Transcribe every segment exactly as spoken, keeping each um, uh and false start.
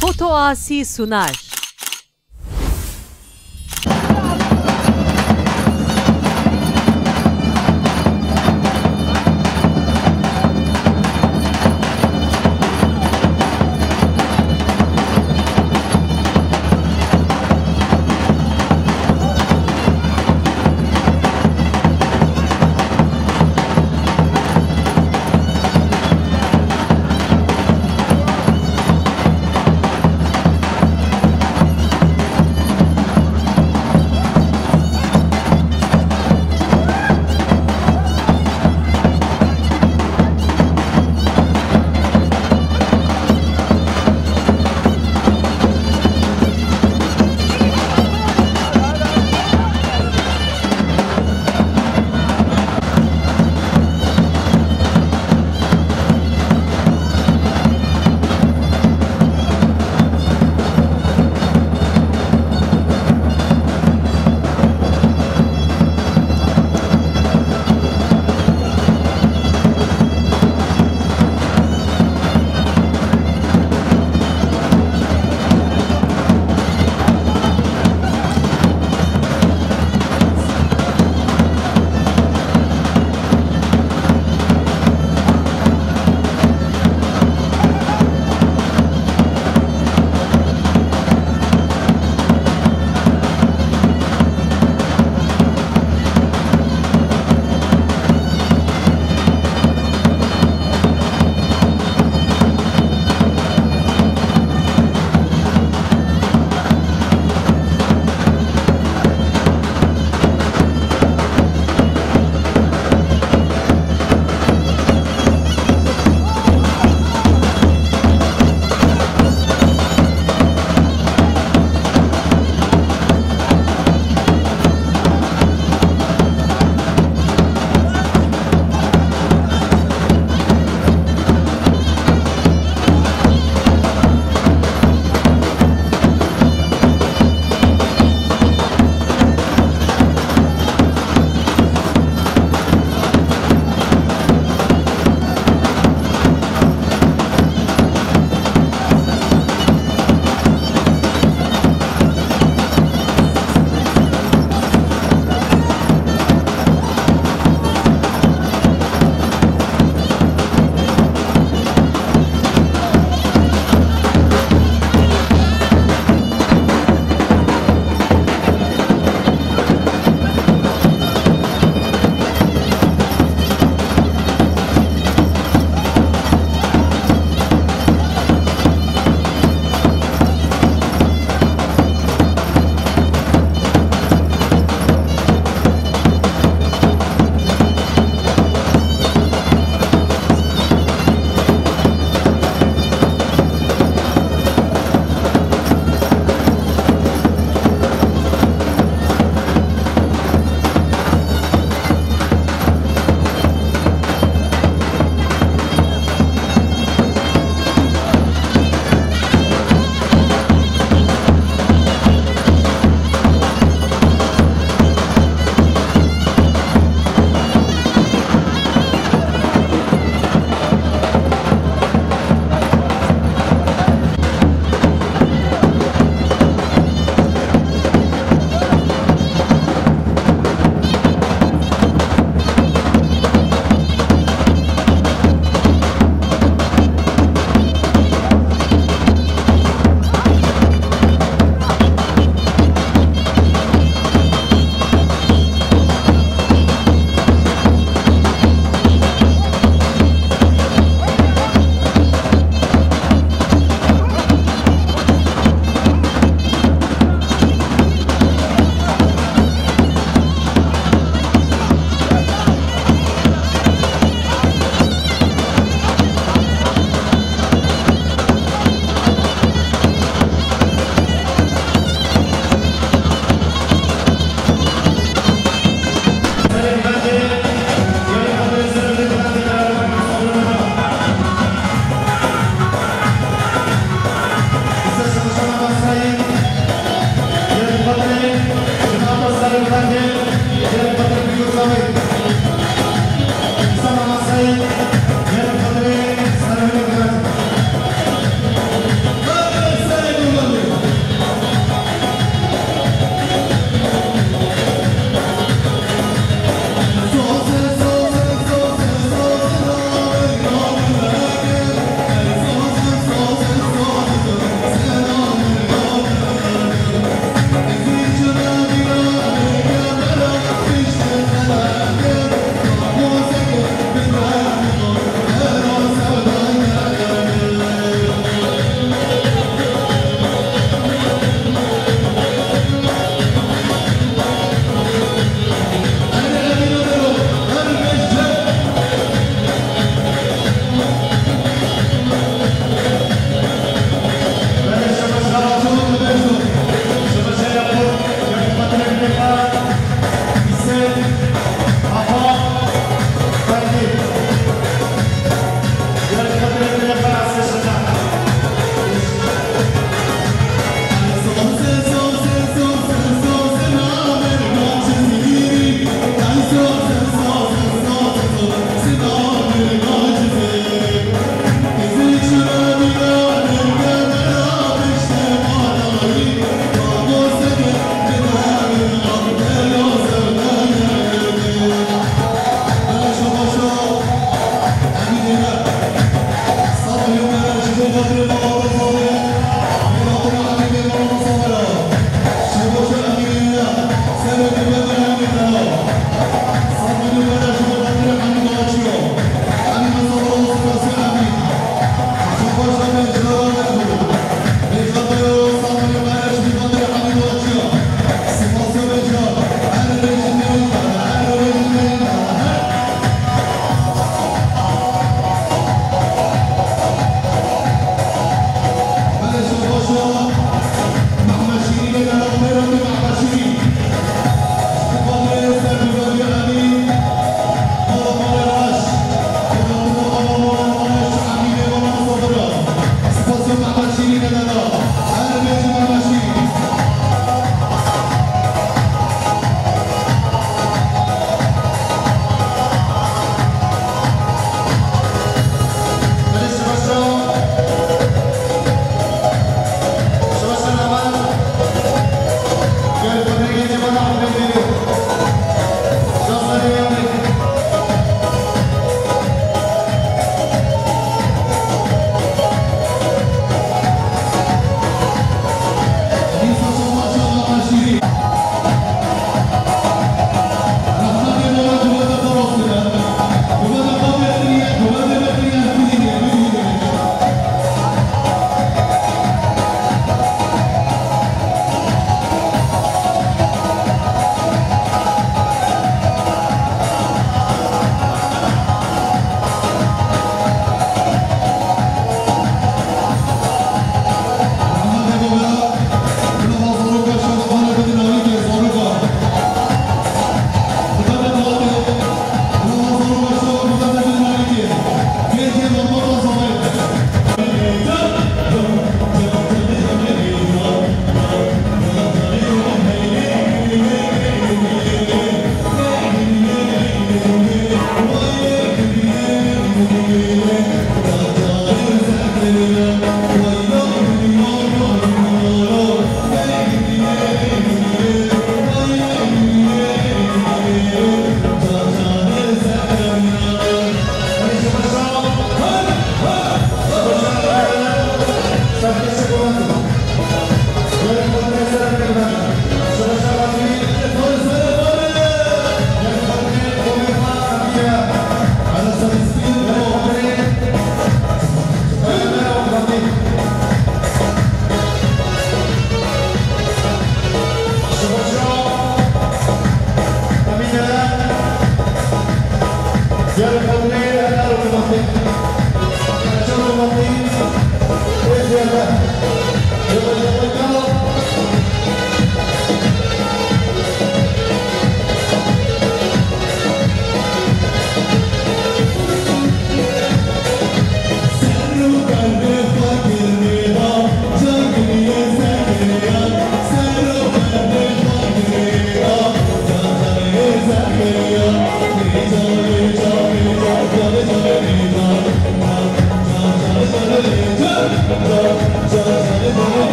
Foto Asi Sunar.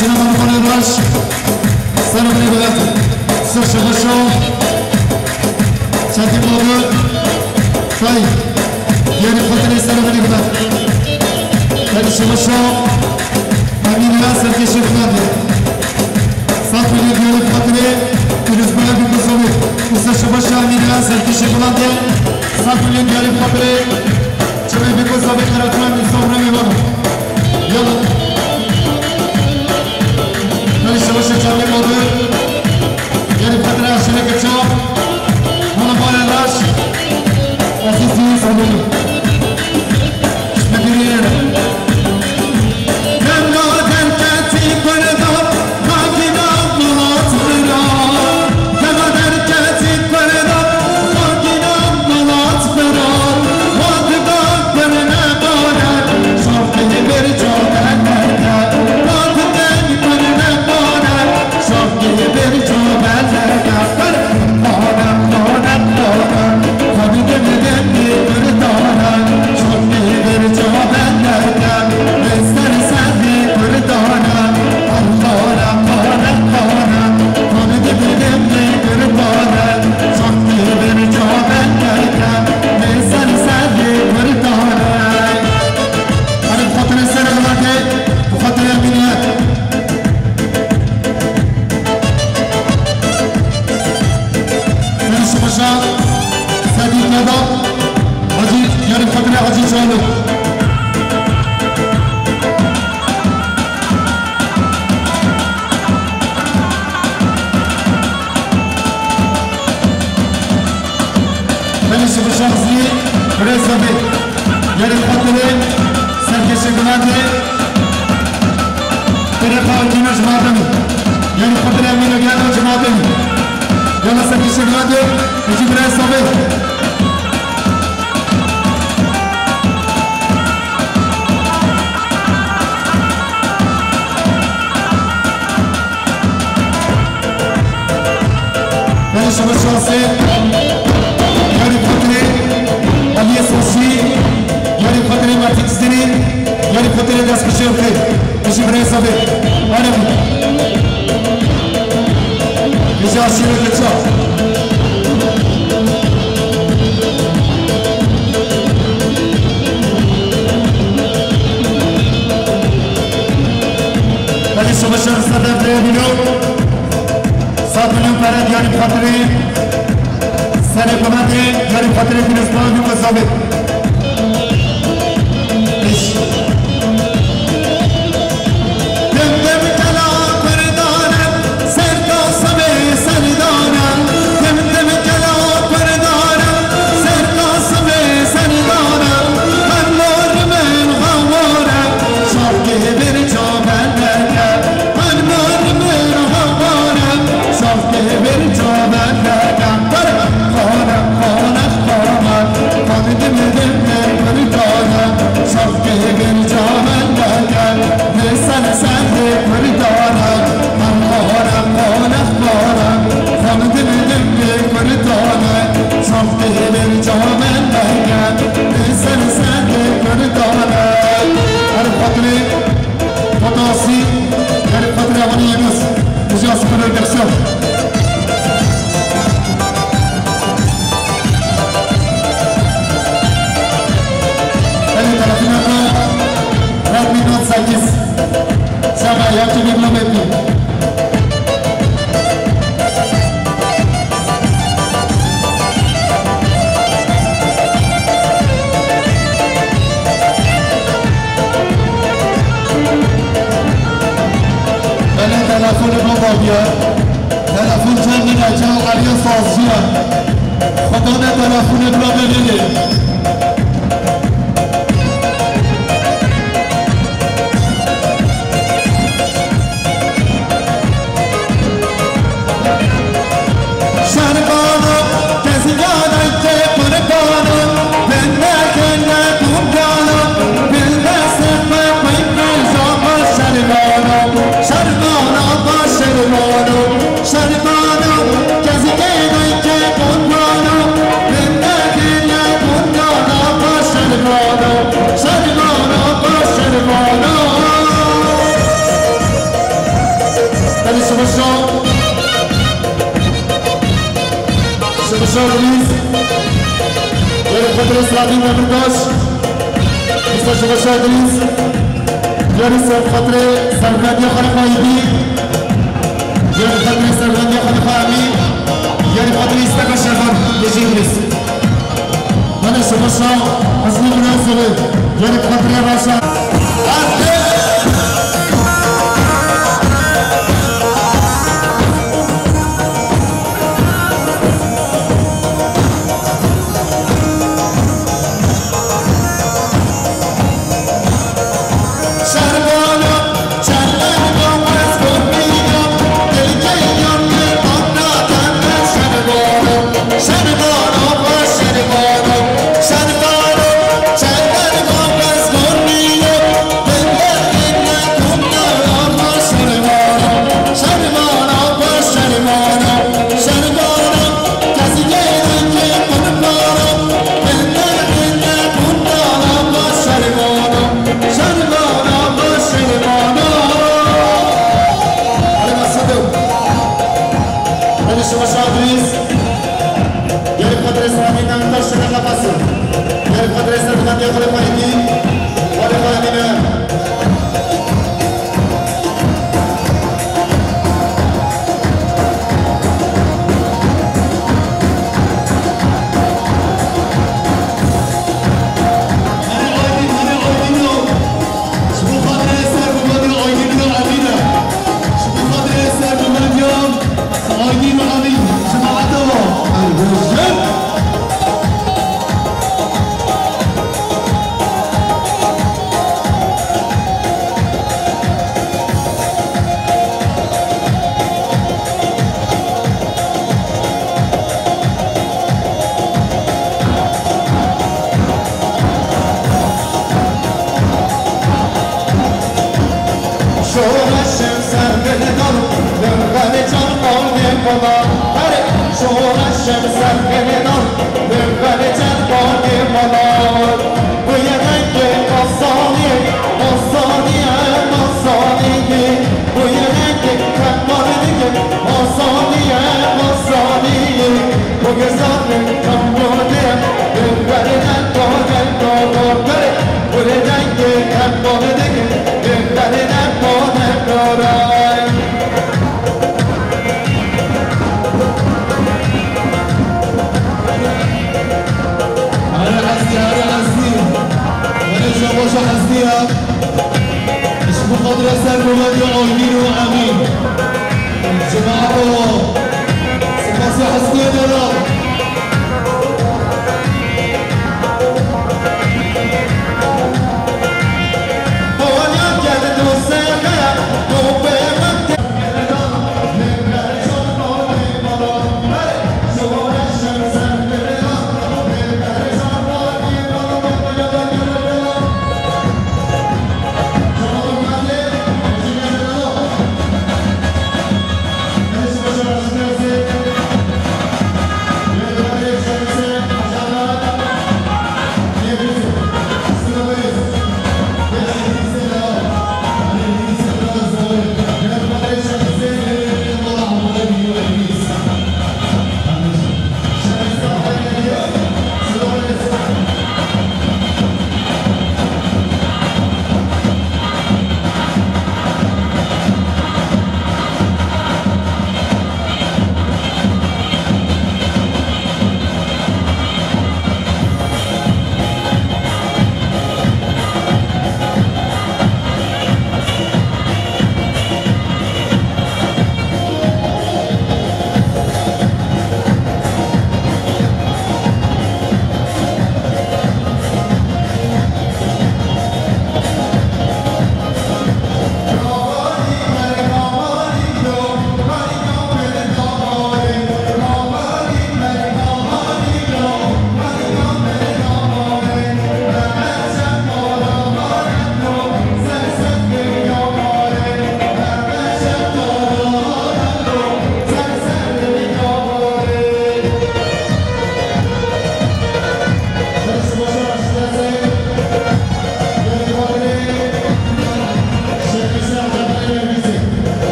Şina Mervanê baş, ser binê bilet. Ser şebaşa, çetî babi, tay, yerî xatirê ser binê bilet. Yerî şebaşa, Emîn ya serkêşê bilet. Sat milyon yerî xatirê, Yunus Bey Abdulkuzami. Ser şebaşa Emîn ya serkêşê bilet. Sat milyon yerî xatirê, Çavê bêko zavê qeretan, sofra mêvan. Yala. Hadi şebaşa çavê mavê. Yerî xatirê aşireke çav. Mala mala raş. Azîzî salonu. Şmediriye. Hadi bi xatirê ser welatê, bi xatirê Emînê. Ferî Şibaşa, Sedî Keda, Hacî, yarî xatirê Hacî Çalı. Belê şebaşa Azî, birêz Zevê. Yarî xatirê serkêşê Gulandê. Tereqa Kîno Cimadin. Yarî xatirê Emîno Gelo Cimadin. Yala serkêşê Gulandê. Ecî birêz Zevê. Belê şebaşa Asê, yarî xatirê Aliyê Sosî, yarî xatirê Mertîk Zînî, yarî xatirê destxweşê xwe. Bijî birayê Sabê. Anê bû. Bijî aşîrê Keça. Belê şebaşa Asê derdê bîno. Sed milyon pere diyarî bi xatirê serê Qemetê, diyarî bi xatirê Pîrozbahê Lûka Zavê. Pêş. Tim tim kela Kurdan e, ser Qasimê serdane. Tim tim kela Kurdan e, ser Qasimê serdane. Hemor min hawar e, şaxê bir çavendeke. Her xatirê Fatih Asî, her xatirê Awanî Yunus, Hicî Asî Pîrozbahê. Belê telefona xwe Redmi Note sekiz. Sema ya ki bir kilometre. Belê telefonê min dagiya. Telefon çend min e, çaw Aliya sazciya. Xwedane telefonê min bê lê. Şermano, kezî yanayke Kurmano, bende kene Kurmano, bilde sepe peyke jama Şermano, Şermano ba Şermano, Şermano, kezî yanayke Kurmano, bende kene Kurmano. Şemeşa Dilîz, yarî xatirê Selahattin Demirtaş, Mista Şemeşa Dilîz, yarî ser xatirê servendiya Xalifa Îdî, yarî xatirê servendiya Xalifa Emîn, yarî xatirê îsteka şervan Hêjî Dilîz. Hadi Şemeşa, Hüsnü Münasır'ı, yarî xatirê Raşa. Hadi Şemeşa Dilîz. Gelip Kadir Esra'nın taşına kafası. Gelip Kadir Esra'nın yakını kaydı. Hadi Fahim'e. Hadi Aydin, hadi Aydin yok. Ji bo xatirê sergomandiya Aydîn û Emîn e. Ji bo xatirê sergomandiya Aydîn û Emîn, cemaeta wa. Erdogan. Şoreşim ser binidan, dengane can olmê bala. Her şoreşim ser binidan, dengane can olmê bala. Bu yemekê masaniye, masaniye, masaniye. Bu yemekê kemaliye, masaniye, masaniye. Bu güzellik tam bu diye, dengane can olmê bala. Erê hestî, erê hestî. Erê şabaşa hestî ya. Ji bo xatirê sergomandiya Aydîn û Emîn. Cemaeto. Spasiya hestiyê de re.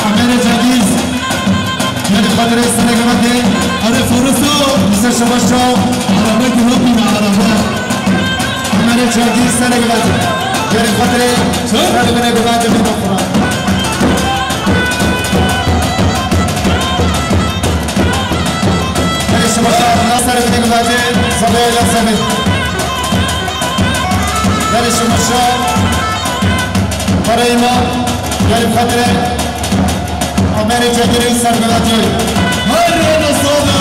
Amerê Cengîz, gelî xatirê serê gelatê. Erê Foresta, Mister Şebaş Çaw, araba ki hopîne araba. Amerê Cengîz, serê gelatê. Gelî xatirê serê gelatê, bir bakıra. Gelî Şebaş Çaw, serê gelatê, sabê la sabê. Gelî Şebaş Çaw. Pareyma, gelî xatirê Amerê Cengîz sergelatiyê. Her yerde sağda.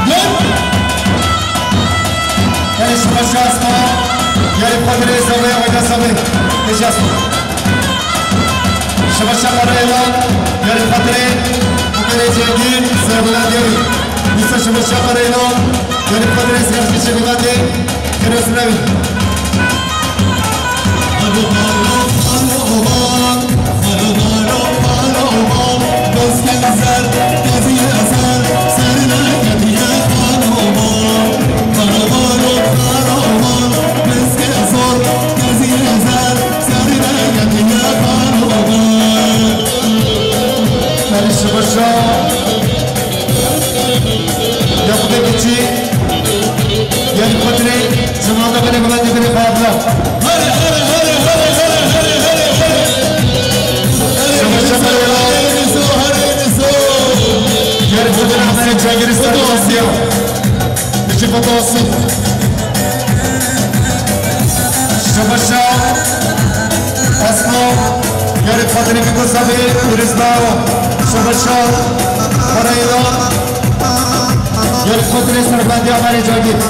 Dön. Gelî Şebaş Çaw, gelî xatirê Sabê, Hoca Sabê. Teşekkür. Şebaş Çaw pareyma, gelî xatirê Amerê Cengîz sergelatiyê. Lîsta Şebaş Çaw pareyma, gelî xatirê sergelatiyê. Xêr û silav. Şebaş Çaw. Yakup'e geçi. Gelî xatirê cemaata binê gulan dibinê xwe abla. Hare, hare, hare. Şebaş Çaw pareyma. Gelî xatirê Amerê Cengîz sergelatiyê. Biçî fotosu. Şebaş Çaw. Esma. Gelî xatirê Biko Sabê, Îris Bawa. Şebaş Çaw. Pareyma. Gelî xatirê serbandiya Amerê Cengîz.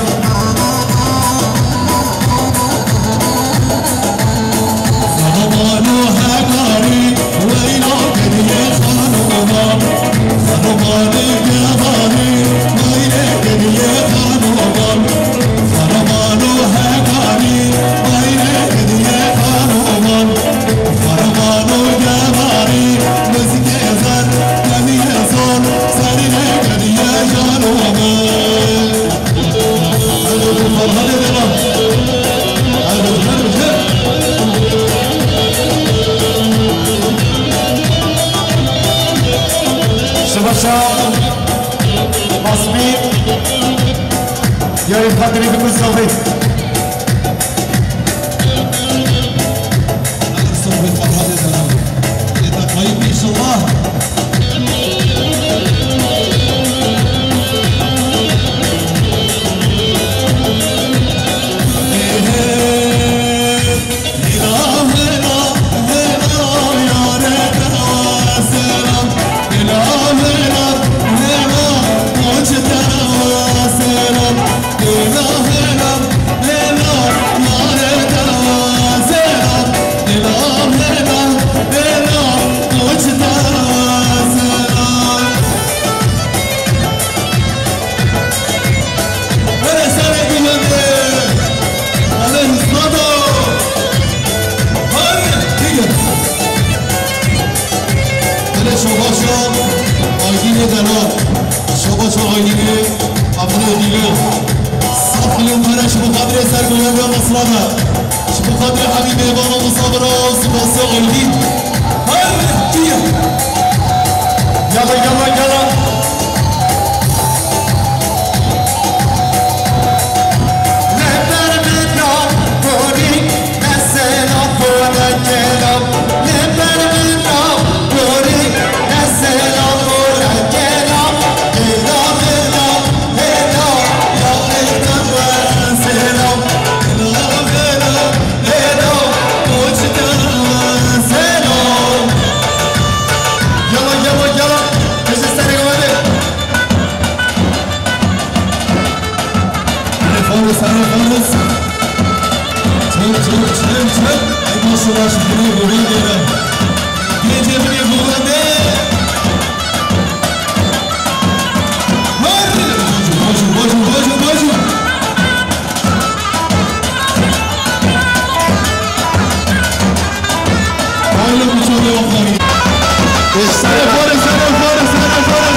Şebaş Çaw, Asmî, gelî xatirê Biko Sabê. Şebaş Çaw, Aydinê delal. Şebaş Çaw, Aydinê. Abdullah Dîlo, sed milyon pere ji bo xatirê sergoyeriya Misra de. Ji bo xatirê hemî mêvan û misafira û sipasê Aydîn. Her tîya. Yala, yala, yala. Yala, yala, yala. Hadi Faris, hadi Faris. Çek, çek, çek, çek. Ay maşallah, şu buraya, buraya gelen. Gece bile bu ne? Hadi. Bacım, bacım, bacım, bacım. Aile kucağına bakmayın. Sare, fare, sare, fare, sare, fare.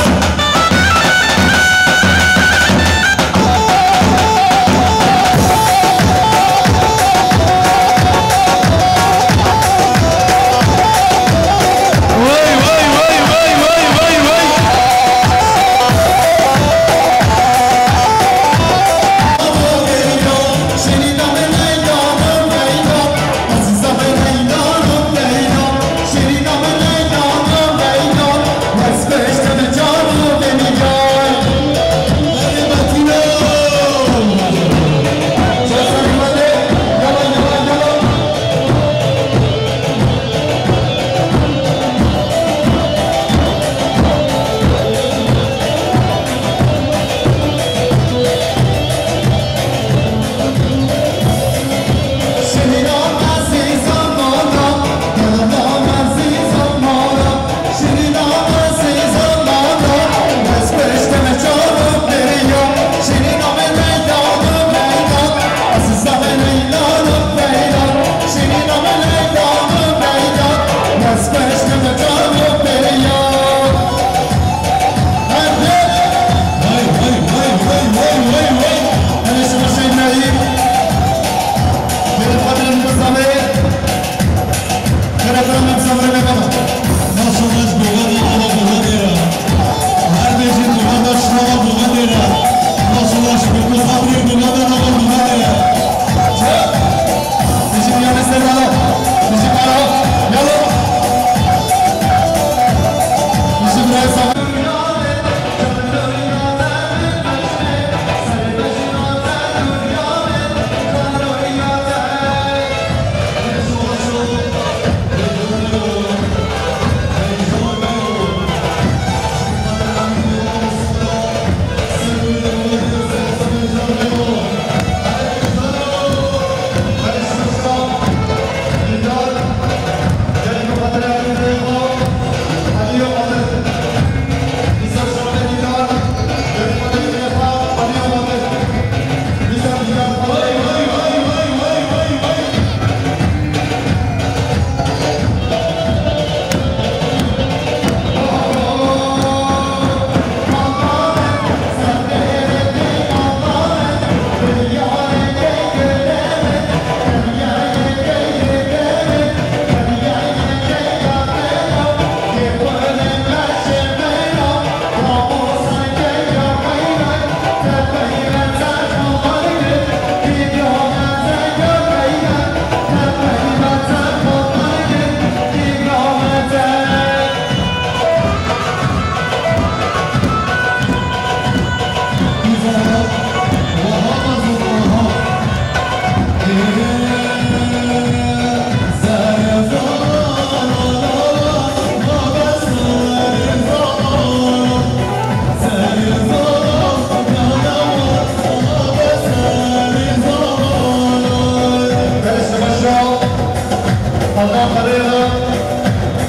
Adnan Xelêla,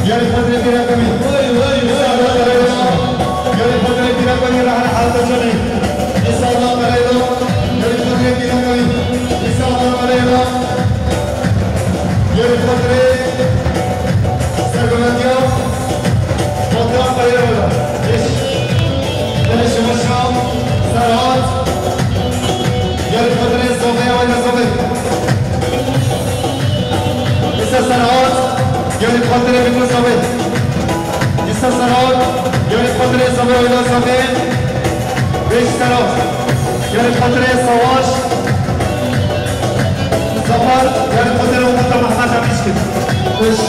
gelî xwe dirê bîra kevî. Wey, wey, wey, Adnan wey, Xelêla, wey. Gelî xwe dirê bîra kevî, rehne halta canî. Îsa Adnan Xelêla, gelî xwe dirê bîra kevî. Îsa Adnan Xelêla, gelî xwe dirê sergovendiya. Adnan Xelêla, eş. Gelî şemeşa, Serhat. Gelî xwe dirê zovê, wayna zovê. Îsa Serhat, gelî xatirê bîtin zovê. Îsa Serhat, gelî xatirê zovê, wayna zovê. Beş Serhat, gelî xatirê Savaş. Zafer, gelî xatirê Umut Mehmet Emîşkin. Beş.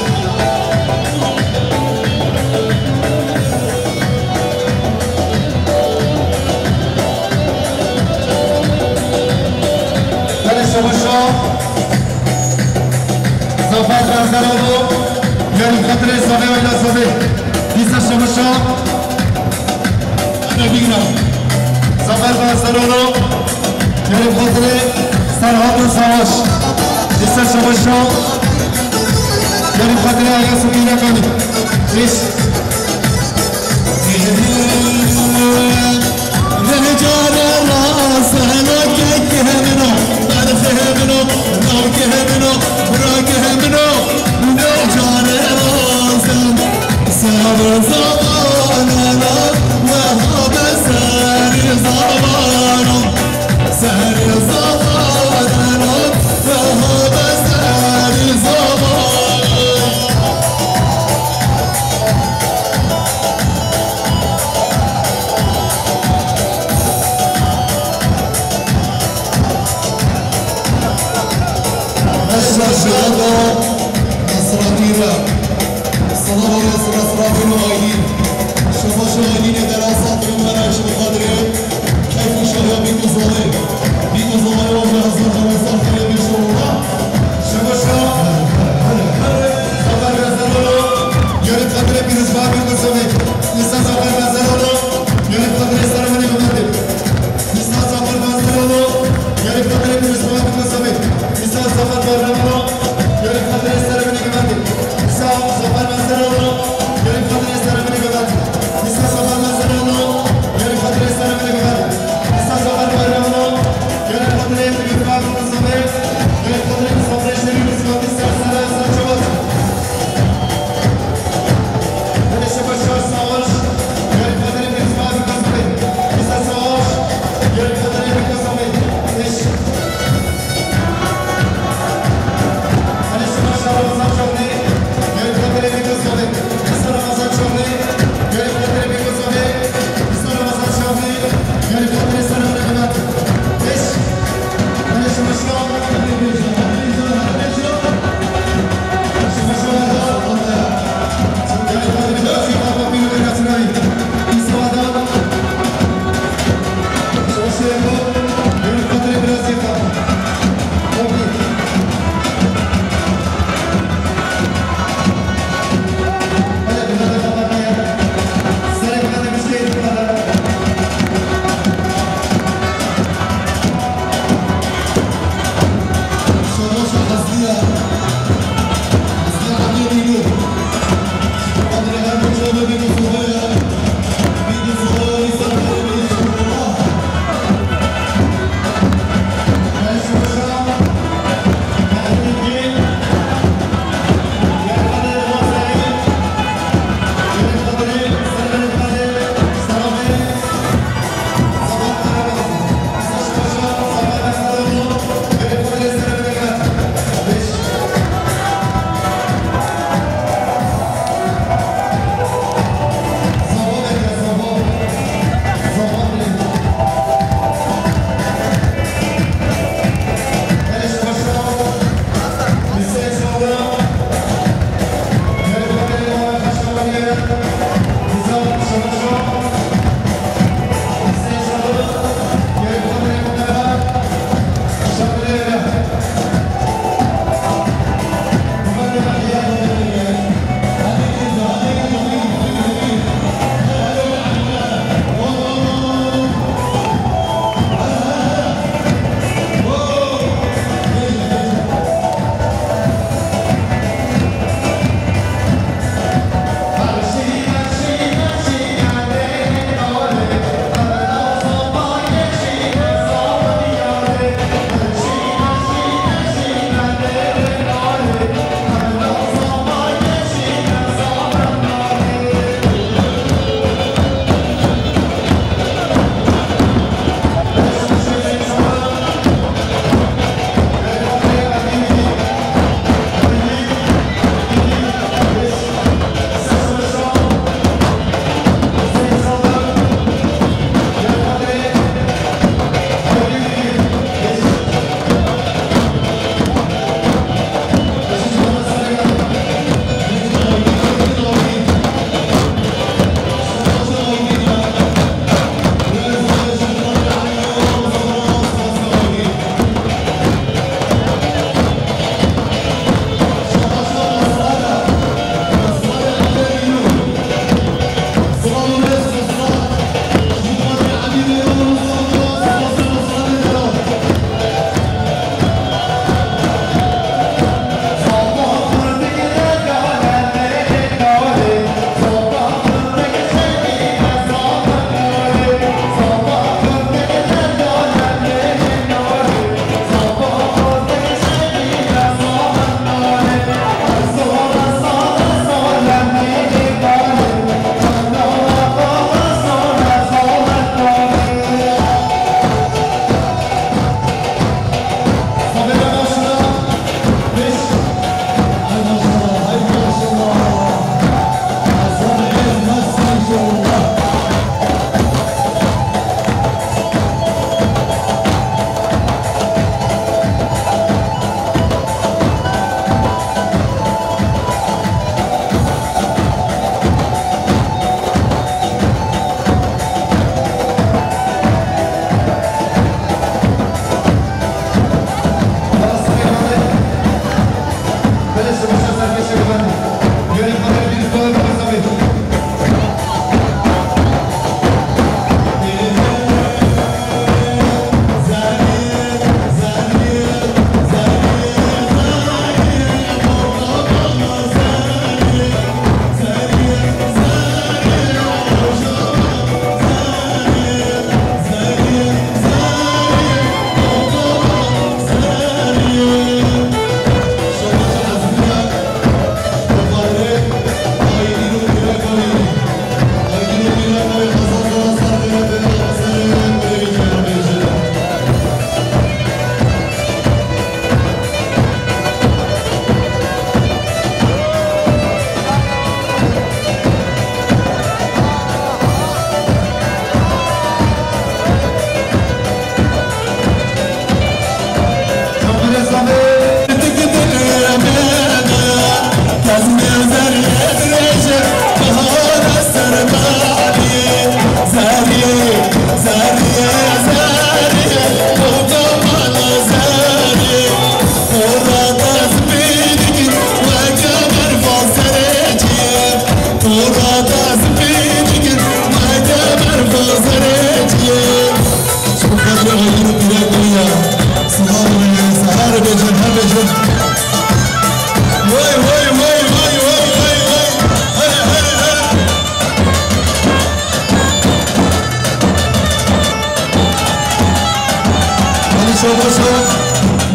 Gelî şemeşa, Zafer Berzeroğlu, gelî xatirê Zavê Weyla Zavê. Dîsa şemeşa, Zafer Berzeroğlu, gelî xatirê Serhat û Savaş. Dîsa şemeşa, gelî xatirê Ayas û Mîna Kanî. Beş. Rêcare razeno kekê min o, berxê min o, navkê min o, birakê min o. Rêcare razeno, ser zamaneno, weha be ser zamano, ser zamaneno, weha be ser zamano. Nasrî re, Selav û Nasrî û aîdî. Şebaşa aîdî ne derasa kirin, meraşê xatirê. Keyf û şadiya bîk û zalê. Bîk û zalê wan bi hezar hezar xêrê bî inşallah. Şebaşa. Zafer Bezerolo. Gelî xatirê pîrozbahî bîk û zalê. Nisa Zafer Bezerolo. Gelî xatirê serê min ê bi me tê. Nisa Zafer Bezerolo. Gelî xatirê pîrozbahî bîk û zalê. Nisa Zafer Bezerolo. Gelî xatirê serê min ê bi me tê. Nisa Zafer Bezerolo. Gelî xatirê serê min ê bi me tê. Nisa Zafer Bezerolo.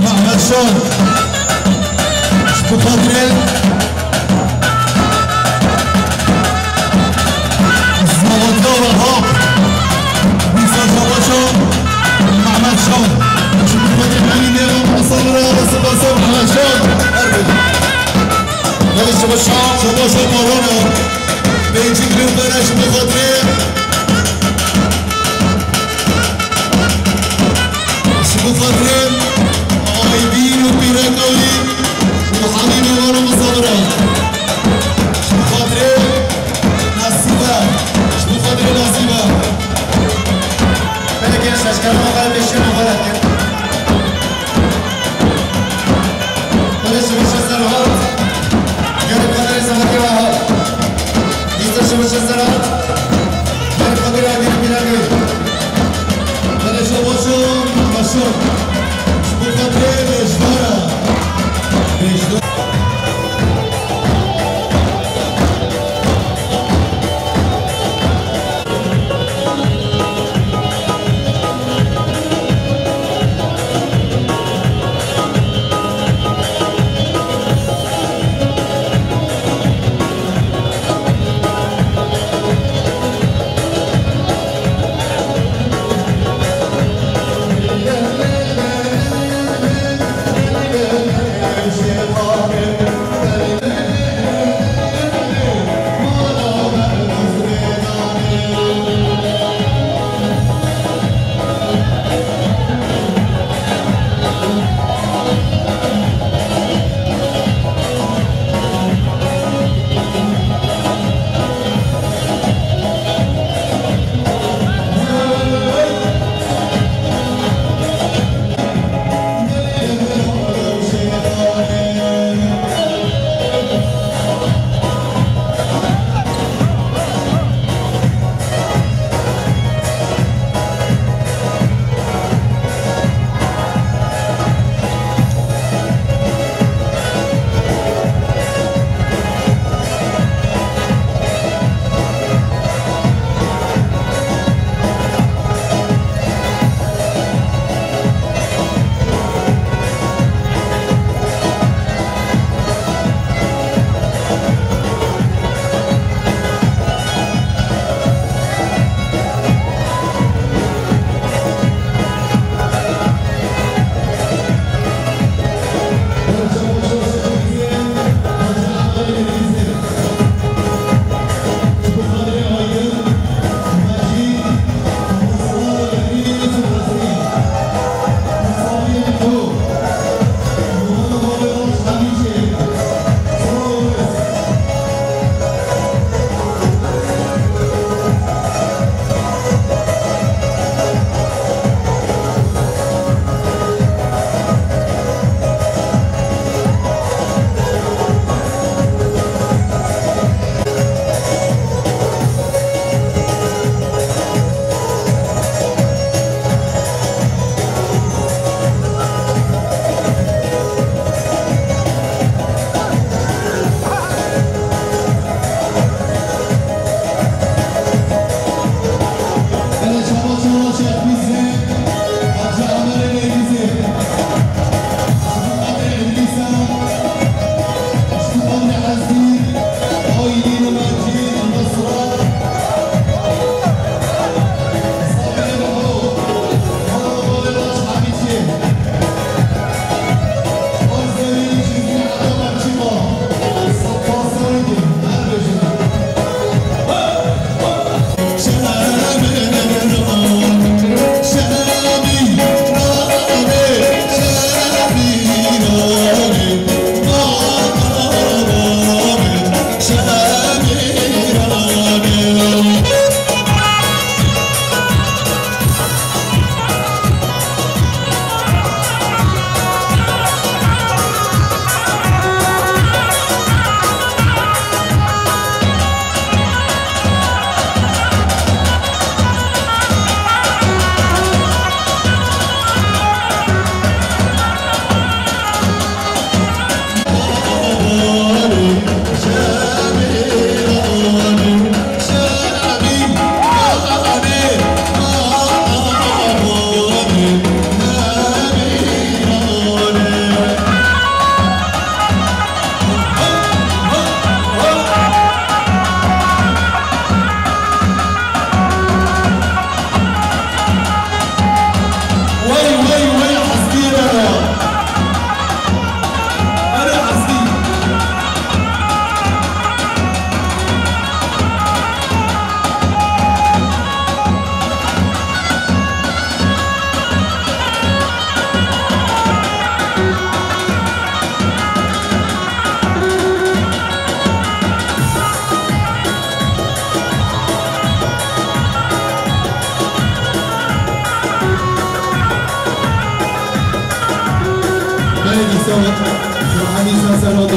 Mehmet Şor. Ji bo xatirê Zavod Gava Haq. Wîsa Savaşo Mehmet Şor. Ji bo xatirê Elî Nêvan Masal re, Sibasa Mehmet Şor. Her bêjin. Belê Savaşo, Savaşo Korona. Pêncî kilo pere ji bo xatirê. Ji bo xatirê Aydîn û pîreka wî û hemî mêvan û misafira. Ji bo xatirê Nasîbe. Ji bo xatirê Nasîbe. Belê gençler, ji kerema xwe re pêşiya min xwe re dikin. Belê şeveşe ser hat. Gelê xatirê Semetê ve hat. Dîsa şeveşe ser hat. Gelê xatirê Aydîn û pîreka wî. Belê şeveşe, şeveşe.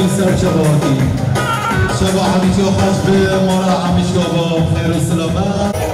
Ser çavakî. Çava Hemîşo xweş be, mala Hemîşo be, xêr û selamet.